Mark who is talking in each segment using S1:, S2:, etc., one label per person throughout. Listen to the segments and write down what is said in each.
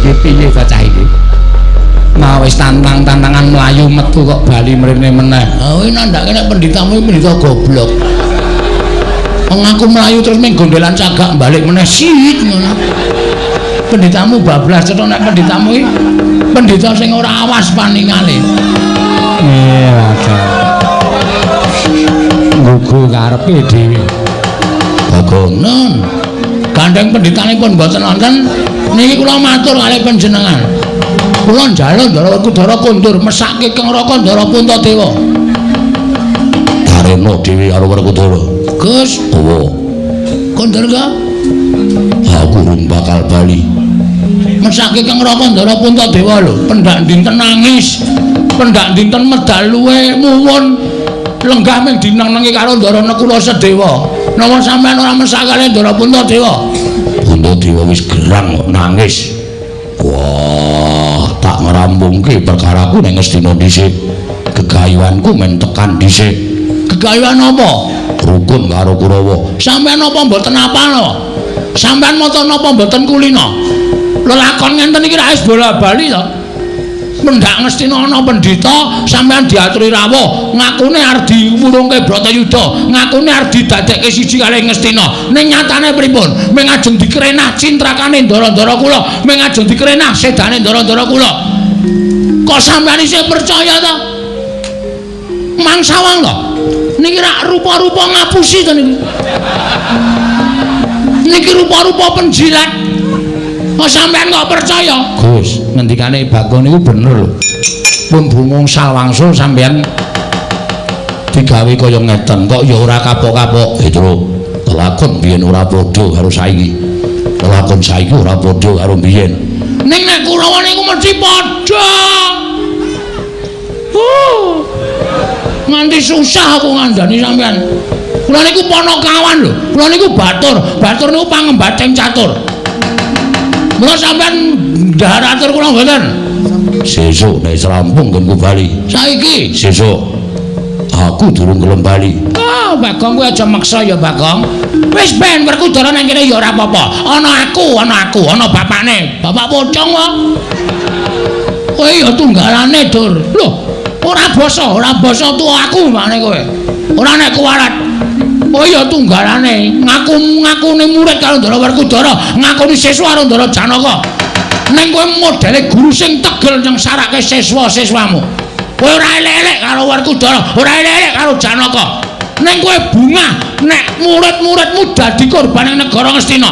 S1: Iki piye ta cah iki? Mau wis tantang-tantangan mlayu metu kok bali mrene meneh. Oh, nandhake nek pendhitamu pendhita goblok. Wong aku mlayu terus ming gondelan cagak balik meneh sit ngono. Pendhitamu bablas cetha nek pendhitamu iki pendhita sing ora awas paningale. Iya, nggugu karepe dhewe. Bagong nun. Gandeng pendhitanipun mboten wonten niki kula matur kalih panjenengan. Kula njaluk Ndara Werkudara kondur mesake Kang Raka Ndara Puntadewa.
S2: Tarena dhewe karo Werkudara.
S1: Gus,
S2: owo.
S1: Kondur ka?
S2: Aku urung bakal bali.
S1: Mesake Kang Raka Ndara Puntadewa lho, pendak dinten nangis, pendak dinten medal luwe muwun lenggah ming dineng-nengi karo Ndara Nekula Sedewa. Napa sampean ora mesakane Ndara Puntadewa?
S2: Puntadewa wis gerang kok nangis. Wah, tak ngrampungke perkaraku ning Ngastina dhisik. Gegayuhanku men tekan dhisik.
S1: Gegayuhan apa?
S2: Rukun karo Kurawa.
S1: Sampeyan napa mboten apal? Sampeyan maca napa mboten kulina? Lelakon ngenten iki ra wis bola-bali to. Mendak Ngastina ana pendhita, sampeyan diaturi rawuh, ngakune arep diwurungke Bratayuda, ngakune arep didadekke siji kalih Ngastina. Ning nyatane pripun? Ming ajeng dikrenah cintrakane ndara-ndara kula, ming ajeng dikrenah sedane ndara-ndara kula. Kok sampeyan isih percaya to? Mangsawang to? Niki rak rupa-rupa ngapusi to niki. Niki rupa-rupa penjilat. Kok sampean kok percaya?
S2: Gus, ngendikane Bagong niku bener lho. Pun bungung sawangsul sampean digawe kaya ngeten kok ya ora kapok-kapok. Petro, lelakon biyen ora padha karo saiki. Lelakon saiki ora padha karo biyen.
S1: Ning nek Kurawa niku mesti padha. Nganti susah aku ngandani sampean. Kula niku ponokawan lho. Kula niku batur. Batur niku pangembating catur. Mula sampean ndahar atur kula mboten.
S2: Sesuk nek rampung nggonku bali.
S1: Saiki
S2: sesuk aku durung gelem bali.
S1: Ah, Bagong kowe aja maksa ya, Bagong. Wis ben Werkudara nang kene ya ora apa-apa. Ana aku, ana aku, ana bapakne. Bapak pocong wae. Kowe ya tunggalane, Dur. Lho, ora basa tuwa aku makne kowe. Ora nek kuwarat. Kowe ya tunggalane, ngaku-ngakune murid karo Ndara Werkudara, ngakoni siswa karo Ndara Janaka. Ning kowe modele guru sing tegel nyengsarake siswa-siswamu. Kowe ora elek-elek karo Werkudara, ora elek-elek karo Janaka. Ning kowe bungah nek murid-muridmu dadi korban ing negara Ngastina.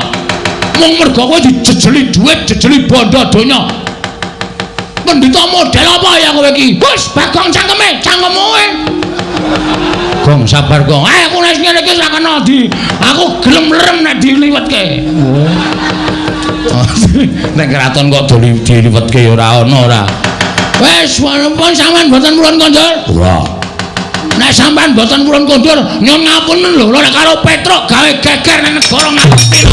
S1: Mung mergo kowe dijejeli dhuwit, jejeli bondo donya. Pendhita model apa ya kowe iki? Wis Bagong cangkeme, cangkemmu kowe. Gong sabar gong. Aku nek ngene iki ora kena di. Aku gelem lerem nek diliwetke.
S2: Oh. Nek kraton kok diliwetke ya ora ana ora.
S1: Wis pun sampean mboten purun kondur.
S2: Ora.
S1: Nek sampean mboten purun kondur, nyun ngapunten lho nek karo Petruk gawe geger nang negara Ngastina.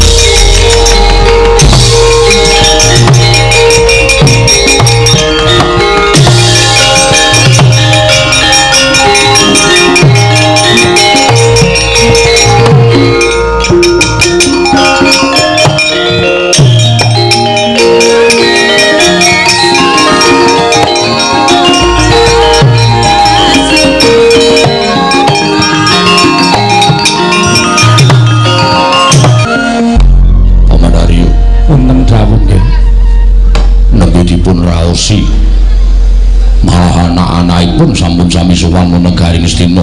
S2: Malah anak-anakipun sampun sami sowan negari Ngastina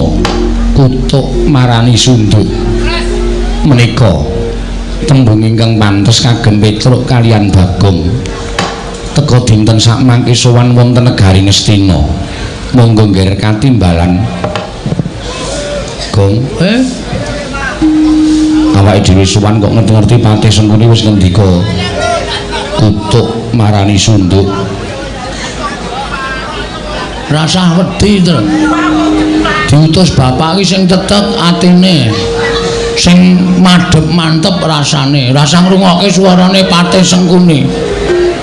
S1: kutuk marani sunduk menika tembung ingkang pantes kagem Petruk kalian Bagong teka dinten sakmangke sowan wonten negari Ngastina. Monggo ngger katimbalan Gong.
S2: Awake dhewe sowan kok ngerti-ngerti Patih Sengkuni wis ngendika kutuk marani sunduk.
S1: Rasah wedi to. Diutus bapak iki sing tetep atine, sing madhep mantep rasane, rasah ngrungokke suarane Patih Sengkuni.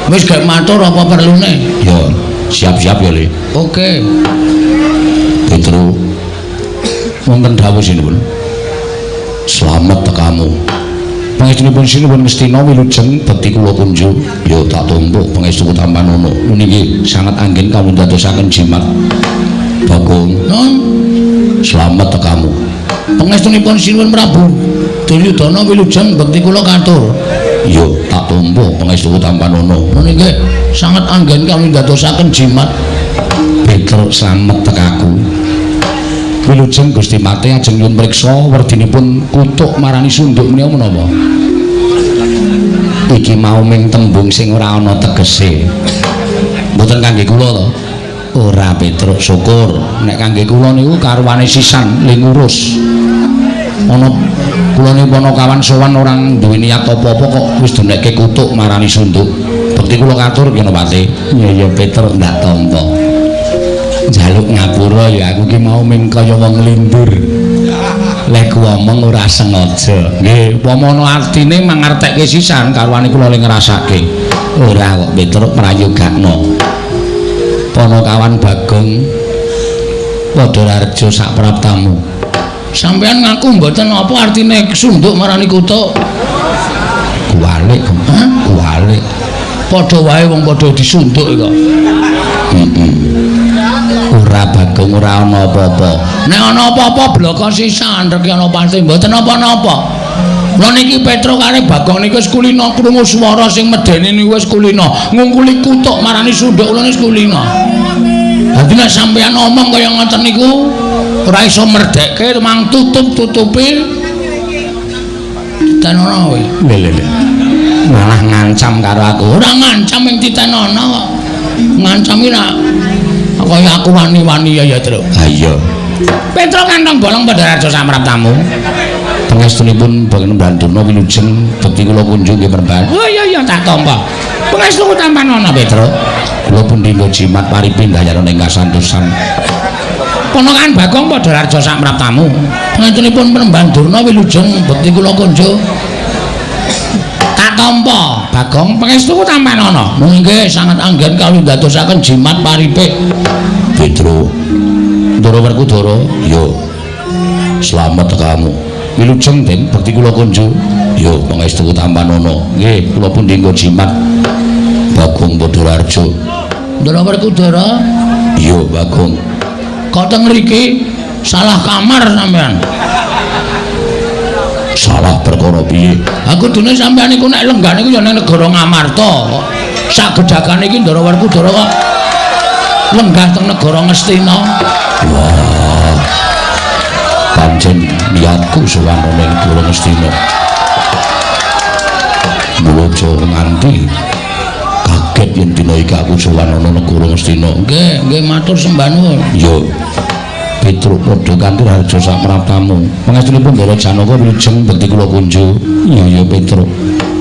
S1: Wis gek matur apa perlune?
S2: Ya, siap-siap ya, Le.
S1: Oke.
S2: Petro, wonten dawuh sinuwun. Slamet tekamu. Pangestunipun sinuwun Ngastina wilujeng bekti kula kunjuk. Ya tak tampa pangestu tampanana. Niki sanget anggen kawula dadosaken jimat. Bagong, slamet tekamu.
S1: Pangestunipun sinuwun Prabu Duryudana wilujeng bekti kula katur.
S2: Ya tak tampa pangestu tampanana.
S1: Niki sanget anggen kawula dadosaken jimat.
S2: Petruk slamet tekaku. Wilujeng Gusti Mate ajeng nyuwun priksa werdinipun kutuk marani sunduk menika menapa? Iki mau ming tembung sing ora ana tegese. Mboten kangge kula to? Ora Petruk, syukur. Nek kangge kula niku karuane sisan le ngurus. Ana kula niku ana kawan sowan ora duwe niat apa-apa kok wis denekke kutuk marani sunduk. Bekti kula katur Kinopati. Iya ya Petruk ndak tampa. Njaluk ngapura ya aku ki mau ming kaya wong lindur. Lek ku omong ora sengaja. Nggih, upama ana artine mangertekke sisan karuane kula le ngrasake. Ora kok Petruk prayogakno. Panakawan Bagong Padhararja sak praptamu.
S1: Sampeyan ngaku mboten apa artine sunduk marani kutuk?
S2: Kuwalik, hah? Kuwalik.
S1: Padha wae wong padha disunduk kok.
S2: Heeh. Ora Bagong ora ana apa-apa.
S1: Nek ana apa-apa bloko sisan rek ana pasti mboten napa-napa. Lha niki Petruk karo Bagong niku wis kulina krungu swara sing medeni niku wis kulina, ngungkuli kutuk marani sunduk kula wis kulina. Dadi nek sampeyan omong kaya ngoten niku ora iso merdekke mang tutup-tutupi titenono kowe.
S2: Lho lho. Malah ngancam karo aku.
S1: Ora ngancam ing titenono kok. Ngancam iki nak kaya aku wani-wani ya ya, Truk.
S2: Ha iya.
S1: Petruk kantong bolong Padhararja samraptamu.
S2: Pangestunipun Bageng Brandana wilujeng bekti kula kunjung nggih Peremban.
S1: Oh iya iya tak tampa. Pangestuku tampanana Petruk.
S2: Kula pundi nggo jimat paripi ndayana ing kasantosan.
S1: Ponakan Bagong Padhararja samraptamu. Pangestunipun Peremban Durna wilujeng bekti kula kunjung. Tak tampa Bagong pangestuku tampanana. Nggih sanget anggen kawula ndadosaken jimat paripe.
S2: Petruk. Ndara Werkudara, yo. Slamet tekamu. Wilujeng Den bekti kula kunjuk. Yo pangestu tampanana. Nggih, kula pundi nggo jimat Bagong Padhararja.
S1: Ndara Werkudara,
S2: yo Bagong.
S1: Kok teng mriki salah kamar sampean.
S2: Salah perkara piye?
S1: Aku kudune sampean iku nek lenggah niku ya ning negara Ngamarta kok. Sak gedhagane iki Ndara Werkudara kok lenggah teng negara Ngastina.
S2: Wah. Pancen niatku sowan ning negara Ngastina. Mula aja nganti kaget yen dina iki aku sowan ana negara Ngastina.
S1: Nggih, nggih matur sembah nuwun.
S2: Yo. Petruk padha kanthi harja sapraptamu. Pangestunipun Ndara Janaka wilujeng bekti kula kunjuk. Iya ya Petruk.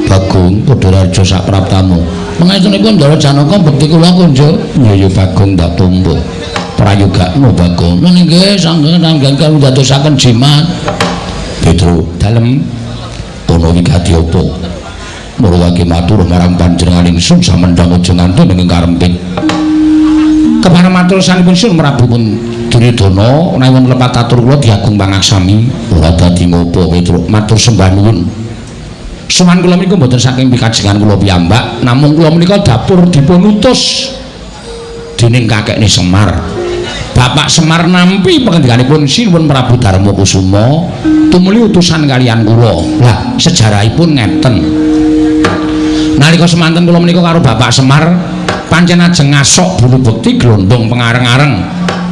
S2: Bagong Padhararja sapraptamu.
S1: Pangestunipun Ndara Janaka bekti kula kunjuk.
S2: Iya ya Bagong tak tampa. Prayogakno Bagong.
S1: Nggih, sanggeng anggen kawula ndadosaken jimat.
S2: Petruk, dalem ana wigati apa? Muruwake matur marang panjenengan ingsun samendhang aja nganti ing karempit. Kepareng matur sanipun Sun Prabu pun Duryudana menawi wonten lepat atur kula diagung pangaksami ora dadi ngopo Petruk matur sembah nuwun. Sowan kula menika mboten saking pikajengan kula piyambak namung kula menika dapur dipun utus dening kakekne Semar. Bapak Semar nampi pangendikanipun Sinuwun Prabu Darma Kusuma tumuli utusan kaliyan kula. Lah sejarahipun ngeten. Nalika semanten kula menika karo Bapak Semar pancen ajeng ngasok bulu bekti glondong pengareng-areng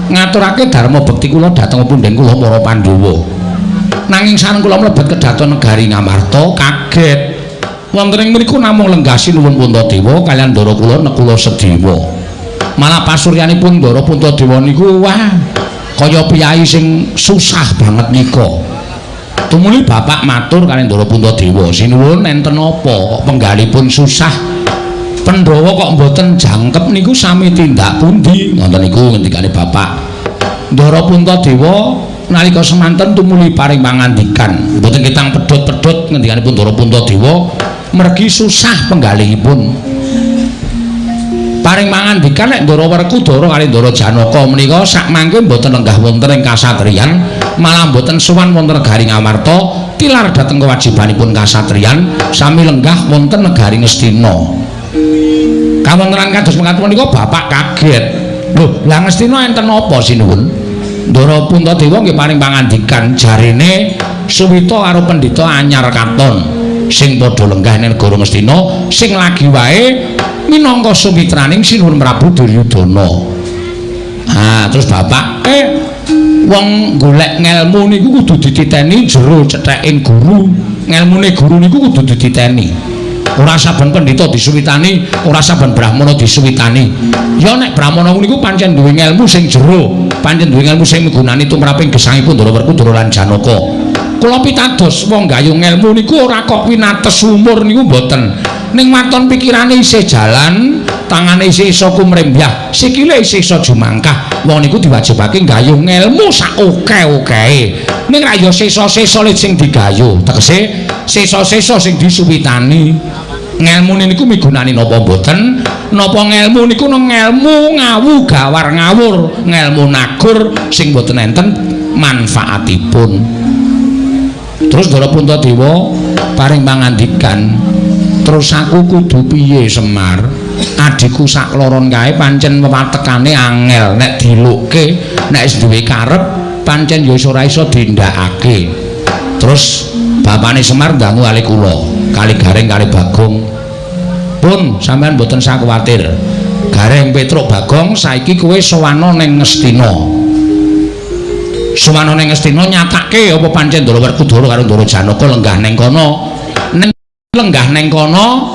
S2: ngaturake dharma bekti kula dhateng punden kula para Pandhawa. Nanging sareng kula mlebet kedaton negari Ngamarta kaget. Wonten ing mriku namung lenggah Sinuwun Puntadewa kaliyan ndara kula Nekula Sedewa. Malah pasuryanipun ndara Puntadewa niku wah kaya piyai sing susah banget nika. Tumuli bapak matur kaliyan ndara Puntadewa, "Sinuwun enten apa kok penggalipun susah? Pandhawa kok mboten jangkep niku sami tindak pundi?" Ngoten niku ngendikane bapak. Ndara Puntadewa nalika semanten tumuli paring pangandikan, mboten ketang pedhot-pedhot ngendikanipun Ndara Puntadewa mergi susah penggalihipun. Paring pangandikan nek Ndara Werkudara kali Ndara Janaka menika sakmangke mboten lenggah wonten ing kasatriyan, malah mboten sowan wonten negari Ngamarta, Tilar dhateng kewajibanipun kasatriyan sami lenggah wonten negari Ngastina. Kawontenan kados mekaten menika bapak kaget. Lho, lah Ngastina enten apa sinuwun? Ndara Puntadewa nggih paring pangandikan jarene Suwita karo pendhita anyar katon sing padha lenggah ning negara Ngastina sing lagi wae minangka sumitraning Sinuwun Prabu Duryudana. Ha, terus bapak wong golek ngelmu niku kudu dititeni jero cetheking guru. Ngelmune guru niku kudu dititeni. Ora saben pendhita disuwitani, ora saben brahmana disuwitani. Ya nek brahmana niku pancen duwe ngelmu sing jero, pancen duwe ngelmu sing migunani tumraping gesangipun Ndara Werkudara lan Janaka. Kula pitados wong gayung ngelmu niku ora kok winates umur niku mboten. Ning waton pikirane isih jalan, tangane isih iso kumrembyah, sikile isih iso jumangkah. Wong niku diwajibake gayung ngelmu sak oke-okehe. Ning ra ya sesa-sesa sing digayuh, tegese sesa-sesa sing disuwitani. Ngelmune niku migunani napa mboten? Napa ngelmu niku ngelmu ngawu gawar ngawur, ngelmu nagur sing mboten enten manfaatipun. Terus Ndara Puntadewa paring pangandikan, terus aku kudu piye Semar? Adhiku sakloron kae pancen wewatekane angel nek dilukke, nek wis duwe karep pancen ya ora iso dindakake. Terus bapane Semar ndangu kali kula, kali Gareng kali Bagong. Pun sampean mboten usah kuwatir. Gareng Petruk Bagong saiki kowe sowana ning Ngastina. Sowana ning Ngastina nyatake apa pancen Ndara Werkudara karo Ndara Janaka lenggah ning kono. Ning lenggah ning kono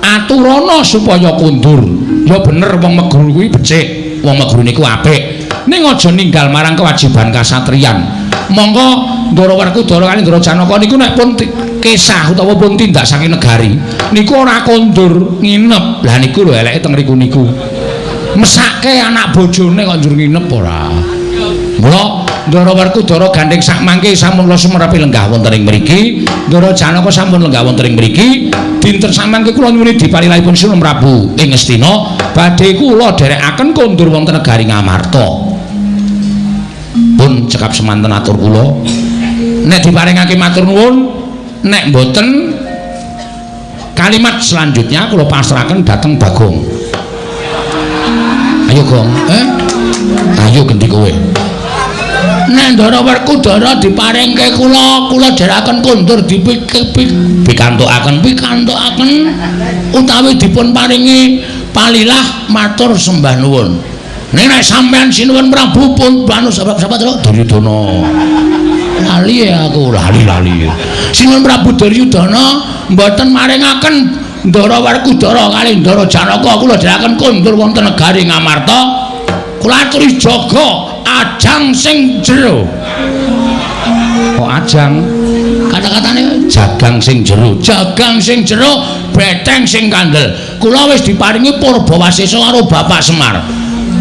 S2: aturana supaya kundur. Ya bener wong Meguru kuwi becik, wong Meguru niku apik. Ning aja ninggal marang kewajiban kasatriyan. Monggo Ndara Werkudara kali Ndara Janaka niku nek pun kesah utawa pun tindak saking negari niku ora kondur nginep. Lah niku lho eleke teng riku niku. Mesake anak bojone kok njur nginep ora. Mula Ndara Werkudara gandheng sak mangke sampun kula sumerepi lenggah wonten ing mriki, Ndara Janaka sampun lenggah wonten ing mriki. Dinten samangke kula nyuwun dipalilahipun Sinuwun Prabu ing Ngastina badhe kula dherekaken kondur wonten negari Ngamarta. Pun cekap semanten atur kula. Nek diparingake matur nuwun, nek mboten kalimat selanjutnya kula pasrahaken dhateng Bagong. Ayo Gong, Ayo gendi kowe. Nek Ndara Werkudara diparingke kula, kula dherekaken kondur pikantukaken utawi dipun paringi palilah matur sembah nuwun. Nek nek sampean Sinuwun Prabu pun anu sapa terus Duryudana. Lali ya aku, lali. Sinuwun Prabu Duryudana mboten maringaken Ndara Werkudara kali Ndara Janaka kula dherekaken kondur wonten negari Ngamarta. Kula aturi jaga ajang sing jero. Kok ajang? Kata-katane jagang sing jero, jagang sing jero, beteng sing kandel. Kula wis diparingi purbawasesa karo Bapak Semar.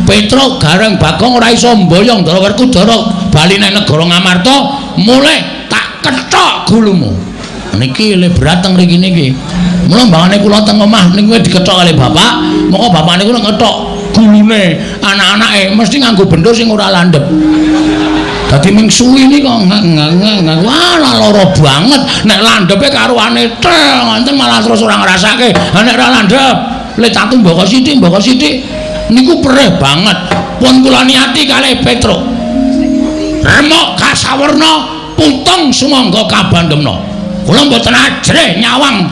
S2: Petruk Gareng Bagong ora iso mboyong Ndara Werkudara bali nang negara Ngamarta, mulih tak kethok gulumu. Niki le berat teng mriki niki. Mula mbangane kula teng omah niku dikethok kali bapak, moko bapak niku ngethok gulune anak-anake mesti nganggo benda sing ora landhep. Dadi ming suwi niki kok ngeng wah lara banget. Nek landhepe karuane tel ngoten malah terus ora ngrasake. Ha nek ora landhep, le tatu mboko sithik niku perih banget. Pun kula niati kalih Petruk. Remuk kasawerna putung sumangga kabandemna. Kula mboten ajrih nyawang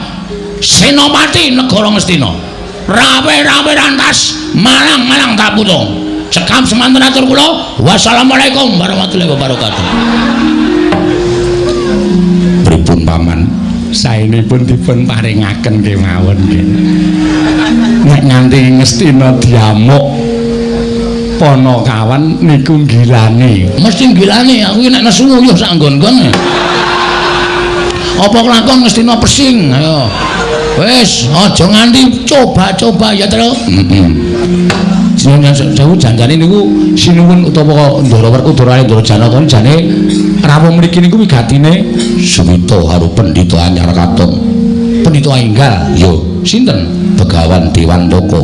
S2: senopati negara Ngastina. Rawe-rawe rantas malang-malang tak putung. Cekap semanten atur kula. Wassalamualaikum warahmatullahi wabarakatuh. Pripun paman? Saenipun dipun paringaken kemawon nggih. Nek nganti Ngastina diamuk Panakawan niku nggilani. Mesti nggilani, aku nek nesu nguyuh sak nggon-nggon. Apa kelakon Ngastina pesing? Ayo. Wis, aja nganti coba-coba ya, Tru. Heeh. Sinuwun sewu janjane niku sinuwun utawa Ndara Werkudara Ndara Janaka jane rawuh mriki niku wigatine Suwita karo pendhita anyar katon. Pendhita enggal. Yo, sinten? Begawan Dewantaka.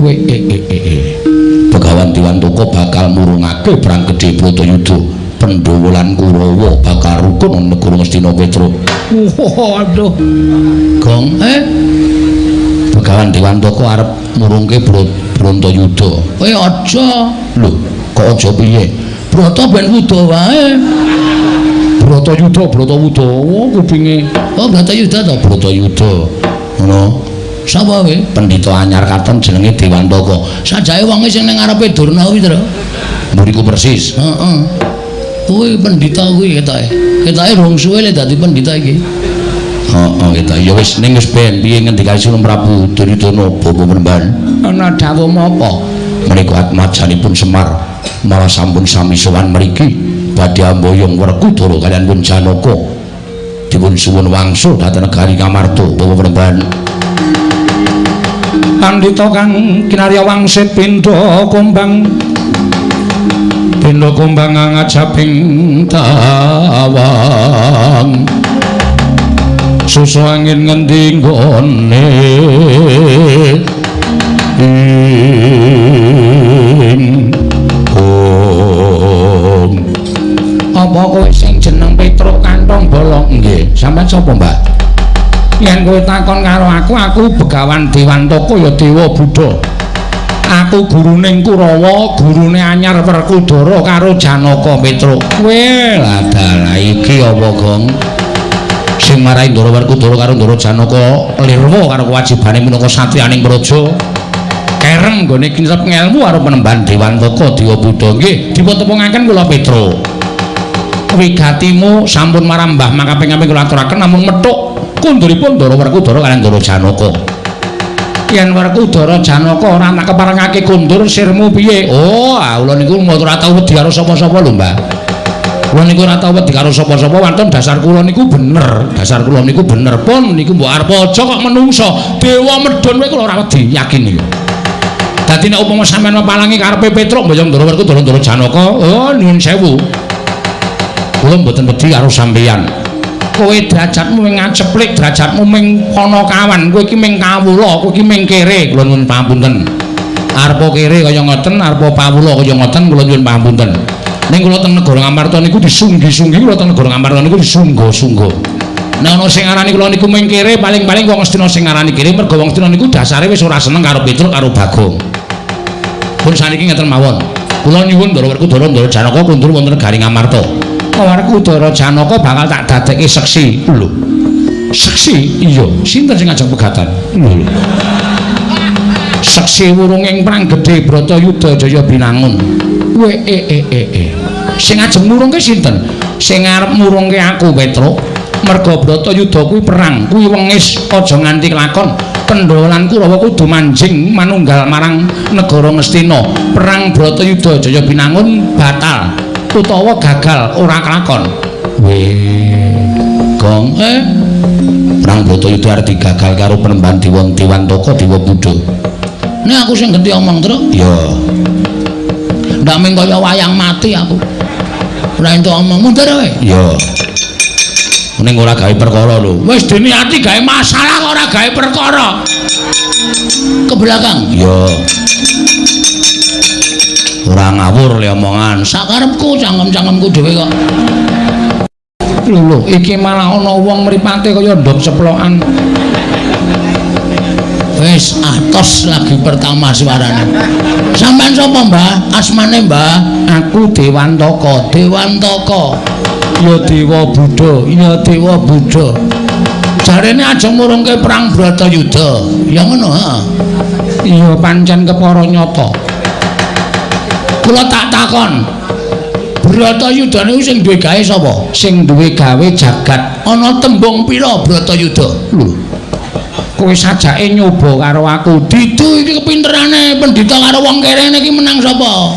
S2: We e e e e. Begawan Dewantaka bakal murungake perang gedhe Bratayuda. Pandhawa lan Kurawa bakal rukun ana negara Ngastina Petruk. Waduh. Gong, Begawan Dewantaka arep murungke Bratayuda. Kowe aja. Lho, kok aja piye? Brata ben wuda wae. Bratayuda, Bratawuda, kupinge. Oh, Bratayuda to, Bratayuda. Ngono. Sapa kowe? Pendhita anyar katon jenenge Dewantaka. Sajake wonge sing ning ngarepe Durna kuwi, Tru. Mburiku persis. Heeh. Kuwi pendhita kuwi ketoke. Ketoke rong suwe le dadi pendhita iki. Heeh, ketoke. Ya wis ning wis ben piye ngendikane Sunan Prabu Duryudana Bapak Penemban. Ana dawuh apa? Menika atmajanipun Semar malah sampun sami sowan mriki badhe amboyong Werkudara kaliyan pun Janaka. Dipun suwun wangsul dhateng negari Ngamarta Bapak Penemban.
S1: Pandhita kang kinarya wangsit pindha kumbang. Pindha kumbang ngajaping tawang. Susu angin ngendi nggone ing ong. Apa kowe sing jeneng Petruk Kantong Bolong?
S2: Nggih, sampeyan sapa, Mbak?
S1: Yen kowe takon karo aku, aku Begawan Dewantaka ya Dewa Buddha. Aku gurune Kurawa, gurune anyar Werkudara karo Janaka Petruk.
S2: Kowe lah dalah iki apa, Gong? Sing marai Ndara Werkudara karo Ndara Janaka lirwa karo kewajibane minangka satriyaning praja. Kereng nggone kincep ngelmu karo Penemban Dewantaka Dewa Buddha.
S1: Nggih, dipun tepungaken kula Petruk. Wigatimu sampun marambah makaping-kaping kula aturaken namung methuk kunduripun Ndara Werkudara kaliyan Ndara Janaka. Yen Werkudara Janaka ora tak keparengake kundur sirmu piye?
S2: Oh, kula niku ora tau wedi karo sapa-sapa lho, Mbah. Kula niku ora tau wedi karo sapa-sapa, wonten dasar kula niku bener. Dasar kula niku bener pun niku mbok arep aja kok menungso.
S1: Dewa medhun kowe kula ora wedi, yakin niku. Dadi nek upama sampeyan mepalangi karepe Petruk mboyong Ndara Werkudara Ndara Janaka, oh nyuwun sewu.
S2: Kula mboten wedi karo sampeyan.
S1: Kowe derajatmu ming ngaceplik, derajatmu ming panakawan, kowe iki ming kawula, kowe iki ming kere.
S2: Kula nyuwun pangapunten. Arepa kere kaya ngoten, arepa pawula kaya ngoten, kula nyuwun pangapunten.
S1: Ning kula teng negara Ngamarta niku disunggi-sunggi, kula teng negara Ngamarta niku disungga-sungga. Nek ana sing ngarani kula niku ming kere, paling-paling wong Astina sing ngarani kere, mergo wong Astina niku dasare wis ora seneng karo Petruk karo Bagong.
S2: Pun saniki ngeten mawon. Kula nyuwun Ndara Werkudara Ndara Janaka kundur wonten negari Ngamarta.
S1: Werkudara Janaka bakal tak dadekke seksi.
S2: Lho.
S1: Seksi? Iya. Sinten sing ngajeng pegatan? Lho. Seksi wurunging perang gedhe Bratayuda Jaya Binangun. We e e e e. Sing ngajeng murungke sinten? Sing arep murungke aku Petruk. Merga Bratayuda kuwi perang, kuwi wengis aja nganti kelakon. Pandhawa lan Kurawa kudu manjing manunggal marang negara Ngastina. Perang Bratayuda Jaya Binangun batal utawa gagal ora kelakon.
S2: Weh, Gong, perang Bratayuda arep digagal karo Penemban Dewa Dewantaka Dewa Buddha.
S1: Nek aku sing genti omong, Truk.
S2: Ya.
S1: Ndak ming kaya wayang mati aku. Ora entuk omong mundur kowe.
S2: Ya. Ning ora gawe perkara lho.
S1: Wis diniati gawe masalah kok ora gawe perkara. Ke belakang.
S2: Ya. Ora ngawur le omongan.
S1: Sakarepku cangkem-cangkemku dhewe kok. Lho, iki malah ana wong mripate kaya ndok ceplokan. Wis atos lagi pertama suarane. Sampeyan sapa, Mbah? Asmane, Mbah? Aku Dewantaka. Dewantaka. Ya Dewa Buddha, ya Dewa Buddha. Jarene aja murungke perang Bratayuda. Ya ngono, heeh. Iya pancen kepara nyata. Kula tak takon. Bratayuda niku sing duwe gawe sapa? Sing duwe gawe jagat. Ana tembung pira Bratayuda? Lho. Kowe sajake nyoba karo aku. Didu iki kepinterane pendhita karo wong kerene iki menang sapa?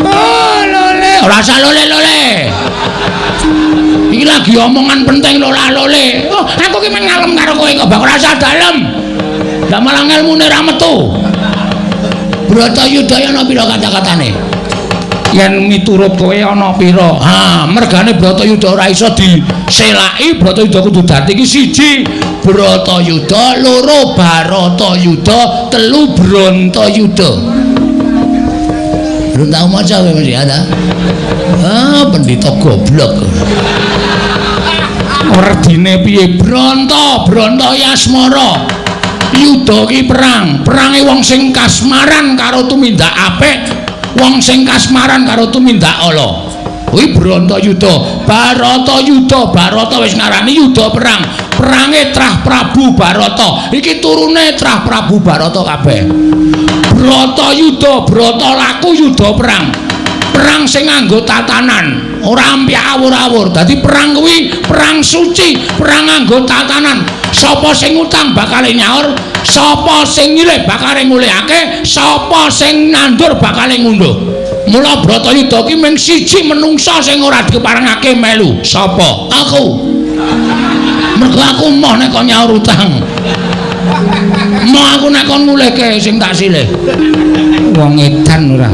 S1: Oh, lole, ora usah lole-lole. Iki lagi omongan penting lola-lole. Oh, aku ki men ngalem karo kowe kok bak ora usah dalem. Lah malah ngelmune ra metu. Bratayuda ana pira kata-katane? Yen miturut kowe ana pira? Ha, mergane Bratayuda ora iso diselaki, Bratayuda kudu dadi iki siji Bratayuda, loro Baratayuda, telu Brantayuda. Belum tau maca kowe mesti ada. Ah, pendhita goblok. Werdine piye? Bronto, Bronto Yasmara. Yuda ki perang, perange wong sing kasmaran karo tumindak apik, wong sing kasmaran karo tumindak ala. Kuwi Brontoyuda, Baratayuda, Barata wis ngarani yuda perang. Perange Trah Prabu Barata. Iki turune Trah Prabu Barata kabeh. Bratayuda, brata laku yuda perang. Perang sing nganggo tatanan, ora ampyak awur-awur. Dadi perang kuwi perang suci, perang nganggo tatanan. Sapa sing ngutang bakale nyaur, sapa sing nyilih bakale ngulihake, sapa sing nandur bakale ngunduh. Mula Bratayuda ki mung siji menungsa sing ora diparengake melu. Sapa? Aku. Mergo aku moh nek kon nyaur utang. Moh aku nek kon ngulihke sing tak silih. Wong edan ora.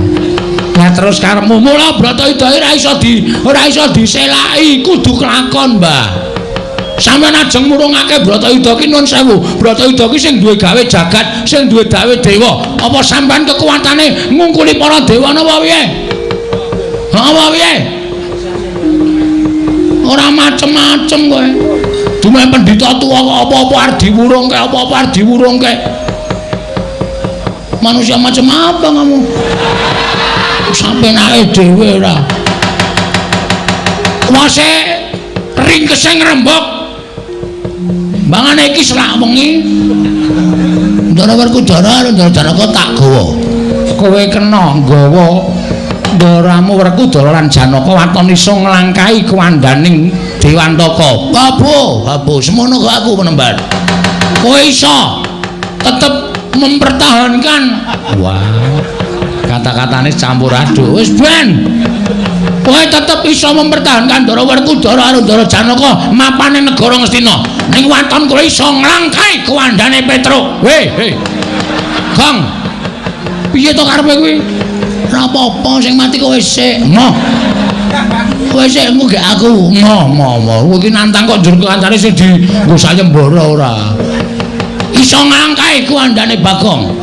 S1: Lah terus karepmu. Mula Bratayuda ora iso diselaki, kudu kelakon, Mbah. Sampeyan ajeng murungake Bratayuda ki nun sewu. Bratayuda ki sing duwe gawe jagat, sing duwe gawe dewa. Apa sampeyan kekuatane ngungkuli para dewa napa piye? Apa piye? Ora macem-macem kowe. Dumeh pendhita tuwa kok apa-apa arep diwurungke, apa-apa arep diwurungke. Manusia macam apa kamu? Sampenake dhewe ora. Wase ringkese ngrembug. Mbangane iki selak wengi. Ndara Werkudara karo Ndara Janaka tak gawa. Kowe kena nggawa ndaramu Werkudara lan Janaka waton iso nglangkahi kuwandaning Dewantaka. Babu, babu, semono kok aku penemban. Kowe iso tetep mempertahankan. Wah, kata-katane campur aduk. Wis ben. Kowe tetep iso mempertahankan Ndara Werkudara karo Ndara Janaka mapane negara Ngastina. Ning waton kowe iso nglangkahi kuwandane Petruk. Weh, heh. Gong. Piye to karepe kuwi? Ora apa-apa sing mati kowe sik. Moh. Kowe sik engko gek aku. Moh, moh, moh. Kowe iki nantang kok njur kancane sing dienggo sayembara ora. Iso nglangkahi kuwandane Bagong.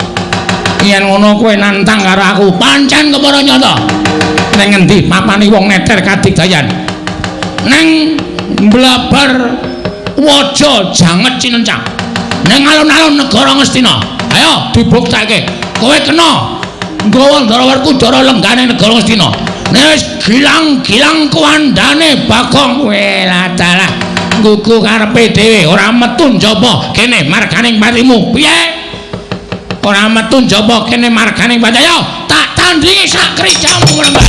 S1: Yen ngono kowe nantang karo aku, pancen kepara nyata. Neng ngendi papane wong neter kadigdayan? Neng mblabar waja janget cinencang. Neng alun-alun negara Ngastina. Ayo dibuktekke. Kowe kena nggawa Ndara Werkudara lenggane negara Ngastina. Nek wis gilang-gilang kuwandane Bagong, welah dalah nggugu karepe dhewe ora metu njaba kene marganing patimu. Piye? Ora metu njaba kene marganing pati. Ayo tak tandingi sak krijamu mrembah.